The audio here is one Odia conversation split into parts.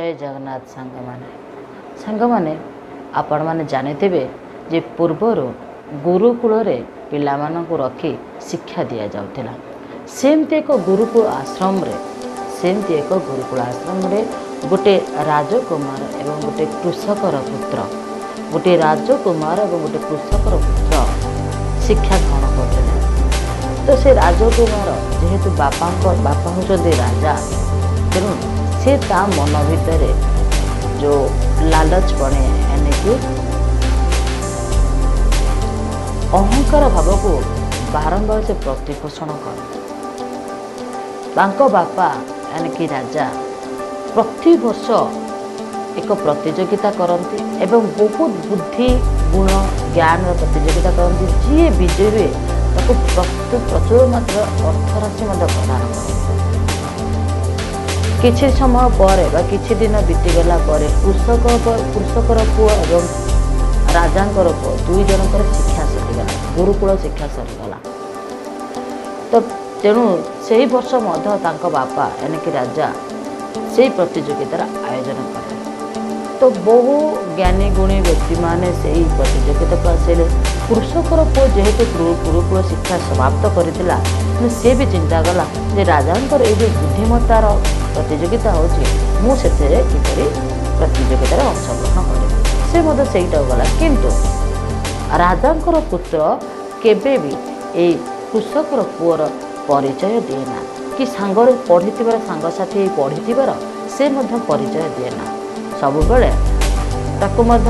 ଜୟ ଜଗନ୍ନାଥ ସାଙ୍ଗମାନେ। ସାଙ୍ଗମାନେ, ଆପଣମାନେ ଜାଣିଥିବେ ଯେ ପୂର୍ବରୁ ଗୁରୁକୁଳରେ ପିଲାମାନଙ୍କୁ ରଖି ଶିକ୍ଷା ଦିଆଯାଉଥିଲା। ସେମିତି ଏକ ଗୁରୁକୁଳ ଆଶ୍ରମରେ, ସେମିତି ଏକ ଗୁରୁକୁଳ ଆଶ୍ରମରେ ଗୋଟେ ରାଜକୁମାର ଏବଂ ଗୋଟେ କୃଷକର ପୁତ୍ର, ଗୋଟିଏ ରାଜକୁମାର ଏବଂ ଗୋଟେ କୃଷକର ପୁତ୍ର ଶିକ୍ଷା ଗ୍ରହଣ କରୁଥିଲେ। ତ ସେ ରାଜକୁମାର ଯେହେତୁ ବାପାଙ୍କ ବାପା ହେଉଛନ୍ତି ରାଜା, ତେଣୁ ସେ ତା ମନ ଭିତରେ ଯେଉଁ ଲାଲଚ ପଣେ ଏଣିକି ଅହଙ୍କାର ଭାବକୁ ବାରମ୍ବାର ସେ ପ୍ରତିପୋଷଣ କରେ। ତାଙ୍କ ବାପା ଏଣିକି ରାଜା ପ୍ରତିବର୍ଷ ଏକ ପ୍ରତିଯୋଗିତା କରନ୍ତି ଏବଂ ବହୁତ ବୁଦ୍ଧି ଗୁଣ ଜ୍ଞାନର ପ୍ରତିଯୋଗିତା କରନ୍ତି। ଯିଏ ବିଜୟୀ ହୁଏ ତାକୁ ପ୍ରଚୁର ମାତ୍ରାରେ ଅର୍ଥରାଶି ମଧ୍ୟ ପ୍ରଦାନ କରନ୍ତି। କିଛି ସମୟ ପରେ ବା କିଛି ଦିନ ବିତିଗଲା ପରେ କୃଷକର ପୁଅ ଏବଂ ରାଜାଙ୍କର ପୁଅ ଦୁଇ ଜଣଙ୍କର ଶିକ୍ଷା ସରିଗଲା, ଗୁରୁକୁଳ ଶିକ୍ଷା ସରିଗଲା। ତ ତେଣୁ ସେହି ବର୍ଷ ମଧ୍ୟ ତାଙ୍କ ବାପା ଏଣିକି ରାଜା ସେଇ ପ୍ରତିଯୋଗିତାର ଆୟୋଜନ କଲେ। ତ ବହୁ ଜ୍ଞାନୀ ଗୁଣୀ ବ୍ୟକ୍ତିମାନେ ସେଇ ପ୍ରତିଯୋଗିତାକୁ ଆସିଲେ। କୃଷକର ପୁଅ ଯେହେତୁ ଗୁରୁକୁଳ ଶିକ୍ଷା ସମାପ୍ତ କରିଥିଲା, ତେଣୁ ସେ ବି ଚିନ୍ତା କଲା ଯେ ରାଜାଙ୍କର ଏଇ ଯେଉଁ ବୁଦ୍ଧିମତ୍ତାର ପ୍ରତିଯୋଗିତା ହେଉଛି, ମୁଁ ସେଥିରେ କିପରି ପ୍ରତିଯୋଗିତାରେ ଅଂଶଗ୍ରହଣ କରିବି। ସେ ମଧ୍ୟ ସେଇଟାକୁ ଗଲା। କିନ୍ତୁ ରାଜାଙ୍କର ପୁତ୍ର କେବେ ବି ଏଇ କୃଷକର ପୁଅର ପରିଚୟ ଦିଏ ନା କି ସାଙ୍ଗରେ ପଢ଼ିଥିବାର, ସାଙ୍ଗସାଥି ହେଇ ପଢ଼ିଥିବାର ସେ ମଧ୍ୟ ପରିଚୟ ଦିଏ ନା, ସବୁବେଳେ ତାକୁ ମଧ୍ୟ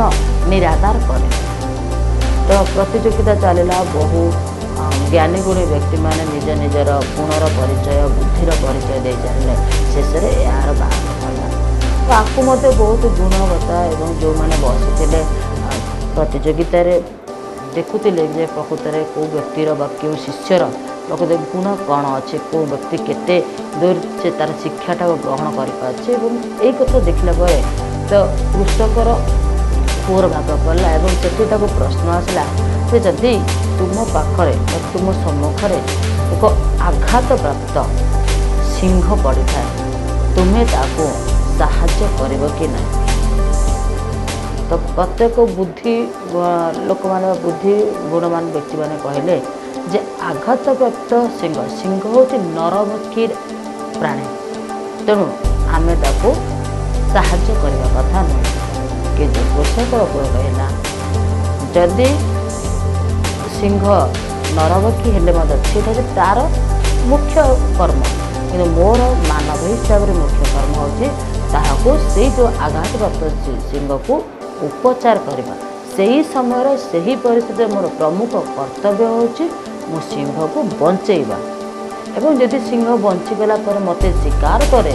ନିରାଦର କରେ। ତ ପ୍ରତିଯୋଗିତା ଚାଲିଲା। ବହୁ ଜ୍ଞାନୀ ଗୁଣୀ ବ୍ୟକ୍ତିମାନେ ନିଜ ନିଜର ଗୁଣର ପରିଚୟ, ବୁଦ୍ଧିର ପରିଚୟ ଦେଇ ଚାଲିଲେ। ଶେଷରେ ଏହାର ବାହାର କଲା। ତ ଆକୁ ମଧ୍ୟ ବହୁତ ଗୁଣବତ୍ତା ଏବଂ ଯେଉଁମାନେ ବସିଥିଲେ ପ୍ରତିଯୋଗିତାରେ ଦେଖୁଥିଲେ ଯେ ପ୍ରକୃତରେ କେଉଁ ବ୍ୟକ୍ତିର ବା କେଉଁ ଶିଷ୍ୟର ପ୍ରକୃତ ଗୁଣ କ'ଣ ଅଛି, କେଉଁ ବ୍ୟକ୍ତି କେତେ ଦୂର ସେ ତା'ର ଶିକ୍ଷାଟାକୁ ଗ୍ରହଣ କରିପାରୁଛି। ଏବଂ ଏଇ କଥା ଦେଖିଲା ପରେ ତ କୃଷକର ପୁଅର ଭାଗ ପଡ଼ିଲା ଏବଂ ସେଠି ତାକୁ ପ୍ରଶ୍ନ ଆସିଲା ଯେ ଯଦି ତୁମ ପାଖରେ ବା ତୁମ ସମ୍ମୁଖରେ ଏକ ଆଘାତପ୍ରାପ୍ତ ସିଂହ ପଡ଼ିଥାଏ, ତୁମେ ତାକୁ ସାହାଯ୍ୟ କରିବ କି ନାହିଁ? ତ ପ୍ରତ୍ୟେକ ବୁଦ୍ଧି ଲୋକମାନେ ବା ବୁଦ୍ଧି ଗୁଣବାନ ବ୍ୟକ୍ତିମାନେ କହିଲେ ଯେ ଆଘାତପ୍ରାପ୍ତ ସିଂହ, ସିଂହ ହେଉଛି ନରଭକ୍ଷୀ ପ୍ରାଣୀ, ତେଣୁ ଆମେ ତାକୁ ସାହାଯ୍ୟ କରିବା କଥା ନୁହେଁ। କିନ୍ତୁ କୃଷକର ପୁଅ କହିଲା, ଯଦି ସିଂହ ନରଭକ୍ଷୀ ହେଲେ ମଧ୍ୟ ସେଇଟା ହେଉଛି ତା'ର ମୁଖ୍ୟ କର୍ମ, କିନ୍ତୁ ମୋର ମାନବ ହିସାବରେ ମୁଖ୍ୟ କର୍ମ ହେଉଛି ତାହାକୁ ସେଇ ଯେଉଁ ଆଘାତପ୍ରାପ୍ତ ସିଂହକୁ ଉପଚାର କରିବା। ସେହି ସମୟର ସେହି ପରିସ୍ଥିତିରେ ମୋର ପ୍ରମୁଖ କର୍ତ୍ତବ୍ୟ ହେଉଛି ମୁଁ ସିଂହକୁ ବଞ୍ଚେଇବା, ଏବଂ ଯଦି ସିଂହ ବଞ୍ଚିଗଲା ପରେ ମୋତେ ଶିକାର କରେ,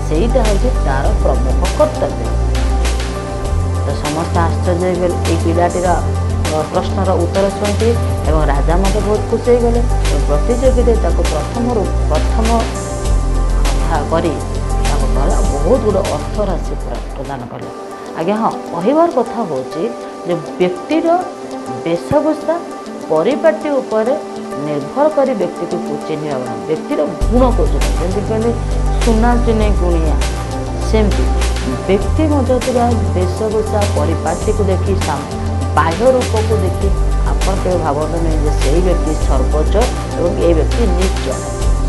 ସେଇଟା ହେଉଛି ତା'ର ପ୍ରମୁଖ କର୍ତ୍ତବ୍ୟ। ତ ସମସ୍ତେ ଆଶ୍ଚର୍ଯ୍ୟ ହେଇଗଲେ ଏଇ ପିଲାଟିର ପ୍ରଶ୍ନର ଉତ୍ତର ଶୁଣିକି ଏବଂ ରାଜା ମଧ୍ୟ ବହୁତ ଖୁସି ହେଇଗଲେ। ପ୍ରତିଯୋଗିତାରେ ତାକୁ ପ୍ରଥମରୁ ପ୍ରଥମ କରି ତାକୁ କହିଲା ବହୁତ ଗୁଡ଼ିଏ ଅର୍ଥ ରାଶି ପ୍ରଦାନ କଲେ। ଆଜ୍ଞା ହଁ, କହିବାର କଥା ହେଉଛି ଯେ ବ୍ୟକ୍ତିର ବେଶଭୂଷା ପରିପାଟି ଉପରେ ନିର୍ଭର କରି ବ୍ୟକ୍ତିକୁ ଚିହ୍ନିବା ନାହିଁ, ବ୍ୟକ୍ତିର ଗୁଣକୁ ଚିହ୍ନିବା। ଯେମିତି କହିଲେ ସୁନା ଚିହ୍ନେ ଗୁଣିଆ, ସେମିତି ବ୍ୟକ୍ତି ମଧ୍ୟ ଥିବା ବେଶଭୂଷା ପରିପାଟିକୁ ଦେଖି, ବାହ୍ୟ ରୂପକୁ ଦେଖି ଆପଣ କେବେ ଭାବନ୍ତୁ ନାହିଁ ଯେ ସେଇ ବ୍ୟକ୍ତି ସର୍ବୋଚ୍ଚ ଏବଂ ଏଇ ବ୍ୟକ୍ତି ନୀଚ।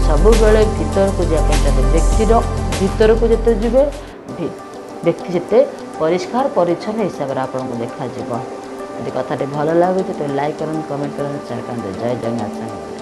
ସବୁବେଳେ ଭିତରକୁ ଯିବା ପାଇଁ ଚାହାନ୍ତି। ବ୍ୟକ୍ତିର ଭିତରକୁ ଯେତେ ଯିବେ, ବ୍ୟକ୍ତି ସେତେ ପରିଷ୍କାର ପରିଚ୍ଛନ୍ନ ହିସାବରେ ଆପଣଙ୍କୁ ଦେଖାଯିବ। ଯଦି କଥାଟି ଭଲ ଲାଗୁଛି ତ ଲାଇକ୍ କରନ୍ତୁ, କମେଣ୍ଟ କରନ୍ତୁ, ସେୟାର କରନ୍ତୁ। ଜୟ ଜଗନ୍ନାଥ ସାଙ୍ଗମାନେ।